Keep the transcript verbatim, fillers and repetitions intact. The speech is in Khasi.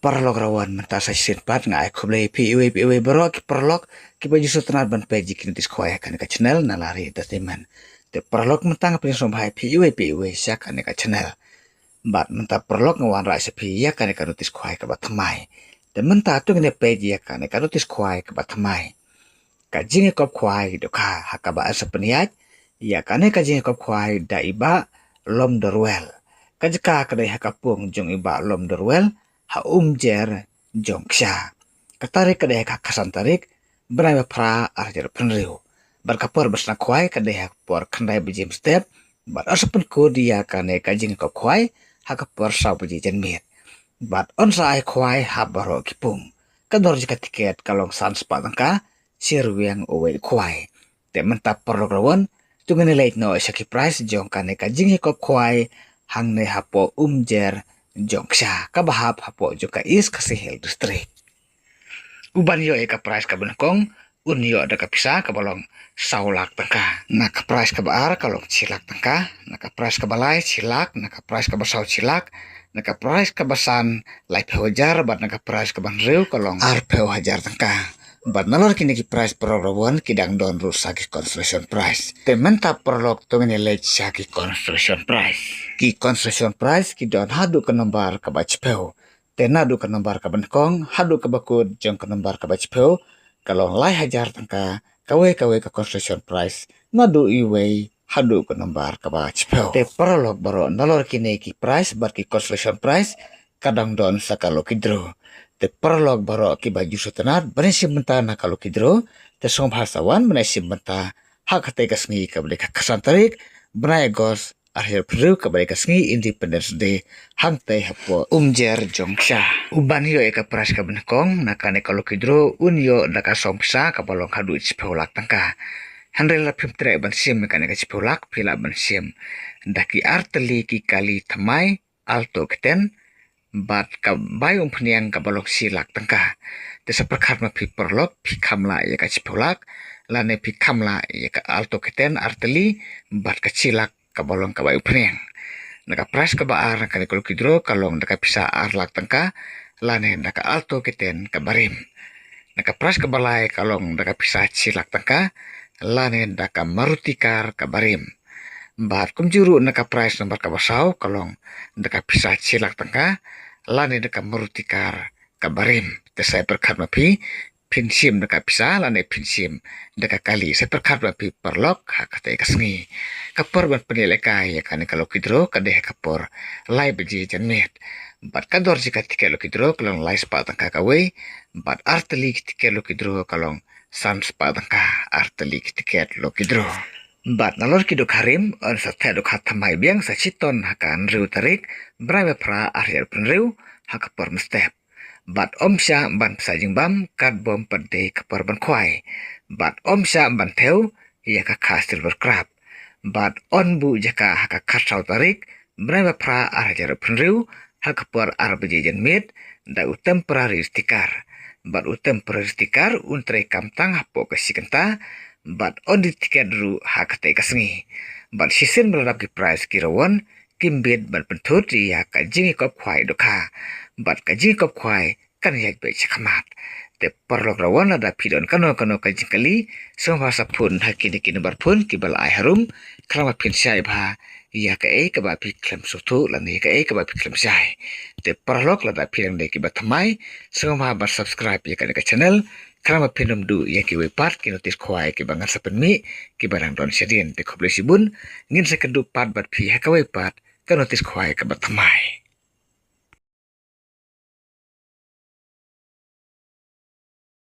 Paralok rawan, mynta sa shisien pat nga ai khublei ïa phi iwei pa iwei baroh ki paralok kiba ju sngewtynnat ban peit ïa ki notice khwai ha kane ka channel Nalari Entertainment. Te paralok, mynta nga pynshong bha ïa phi iwei pa iwei sha kane ka channel. Bad mynta paralok, nga wanrah sha phi ïa kane ka notice khwai kaba thymmai. Te mynta to ngin ïa peit ïa kane ka notice khwai kaba thymmai. Ka jingïakop khwai dohkha ha kaba ar sa pynïaid ïa kane ka jingïakop khwai da i Bah Lomdorwel. Ka jaka ka dei ha ka pung jong i Bah Lomdorwel ha Umjer Jongksha. Ka tarik ka dei ha ka khatsan tarik bnai ba phra ar hajar phew. Bad ka por ban sna khwai ka dei ha ka por khyndai baje mynstep. Bad ar sa pynkut ïa kane ka jingïakop khwai ha ka por saw baje janmiet. Bad yn sa ai khwai ha baroh ki pung. Ka dor jong ka tiket ka long san spah tyngka, shi ryngwiang uwei u khwai. Te mynta paralok rawan, to ngin ïa leit noh sha ki prize jong kane ka jingïakop khwai hangne hapoh Umjer Jongksha, kaba hap hapoh jong ka East Khasi Hills District. Uban ïoh ïa ka prize kaba nyngkong un ïoh da ka pisa kaba long saw lak tyngka. Na ka prize kaba ar ka long shi lak tyngka. Na ka prize kaba lai shi lak. Na ka prize kaba saw shi lak. Na ka prize kaba san laiphew hajar, bad na ka prize kaba hynriew ka long arphew hajar tyngka. Bad nalor kine ki prize paralok rawan, ki dang don ruh sa ki consolation prize. Te mynta paralok, to ngin ïa leit sha ki consolation prize. Ki consolation prize ki don haduh ka nombar kaba shiphew. Te naduh ka nombar kaba nyngkong haduh kaba kut jong ka nombar kaba shiphew ka long lai hajar tyngka kawei kawei ka consolation prize, naduh uwei haduh ka nombar kaba shiphew. Te paralok baroh, nalor kine ki prize bad ki consolation prize ka dang don sa ka lucky draw. Te paralok baroh kiba ju sngewtynnat ban ïashim bynta na ka lucky draw, te sngewbha sa wan ban ïashim bynta ha katei ka sngi kaba dei ka khatsan tarik bnai August ar hajar phew kaba dei ka sngi Independence Day hangtei hapoh Umjer Jongksha. Uban ïoh ïa ka prize kaba nyngkong na kane ka lucky draw un ïoh da ka song pisa kaba long haduh shiphew lak tyngka. Hynrei lada phim treh ban shim ïa kane ka shiphew lak, phi lah ban shim da ki artylli ki kali thymmai Alto K ten bad ka bai umphniang kaba long shi lak tyngka. Te sa pyrkhat ma phi paralok, phi kham lah ïa ka shiphew lak lane phi kham lah ïa ka Alto K ten artylli bad ka shi lak kaba long ka bai umphniang. Na ka prize kaba ar na kane ka lucky draw ka long da ka pisa ar lak tyngka lane da ka Alto K ten kaba rim. Na ka prize kaba lai ka long da ka pisa shi lak tyngka lane da ka Maruti car kaba rim. Bad kumjuh ruh na ka prize nombar kaba saw ka long da ka pisa shi lak tyngka lane da ka Maruti car kaba rim. Te sa pyrkhat ma phi, phin shim da ka pisa lane phin shim da ka kali, sa pyrkhat ma phi paralok ha katei ka sngi. Ka por ban pynïalehkai ïa kane ka lucky draw ka dei ha ka por lai baje janmiet. Bad ka dor jong ka tiket lucky draw ka long lai spah tyngka kawei, bad artylli ki tiket lucky draw ka long san spah tyngka, artylli ki tiket lucky draw. Bad nalor ki dohkha rim, yn sa theh dohkha thymmai biang sa shitom ha ka hynriew tarik bnai ba phra ar hajar phew, ha ka por mynstep. Bad ym shah ban pynshah jingbam katba ym pat dei ka por ban khwai. Bad ym shah ban thew ïa ka kha silver crab. Bad yn buh jaka ha ka khatsaw tarik bnai ba phra ar hajar phew, ha ka por ar baje janmiet, da u temporary sticker. Bad u temporary sticker un trei kam tang hapoh ka shi kynta, bad yn die tiket ruh ha katei ka sngi. Bad shisien ba la dap ki prize ki rawan, kim bit ban pynthut ïa ka jingïakop khwai dohkha. Bad ka jingïakop khwai kan ïaid beit sha khmat. Te paralok rawan, lada phi don kano kano ka jingkylli, sngewbha sa phone ha kine ki nombar phone kiba la ai harum, khnang ba phin shai bha ïa kaei kaba phi khlem sngewthuh lane ïa kaei kaba phi khlem shai. Te paralok, lada phi dang dei kiba thymmai, sngewbha ban subscribe ïa kane ka channel, khnang ba phin ym duh ïa kiwei pat ki notice khwai kiba ngan sa pynmih kiba dang don shadien. Te khublei shibun, ngin sa ïakynduh pat bad phi ha kawei pat ka notice khwai kaba thymmai.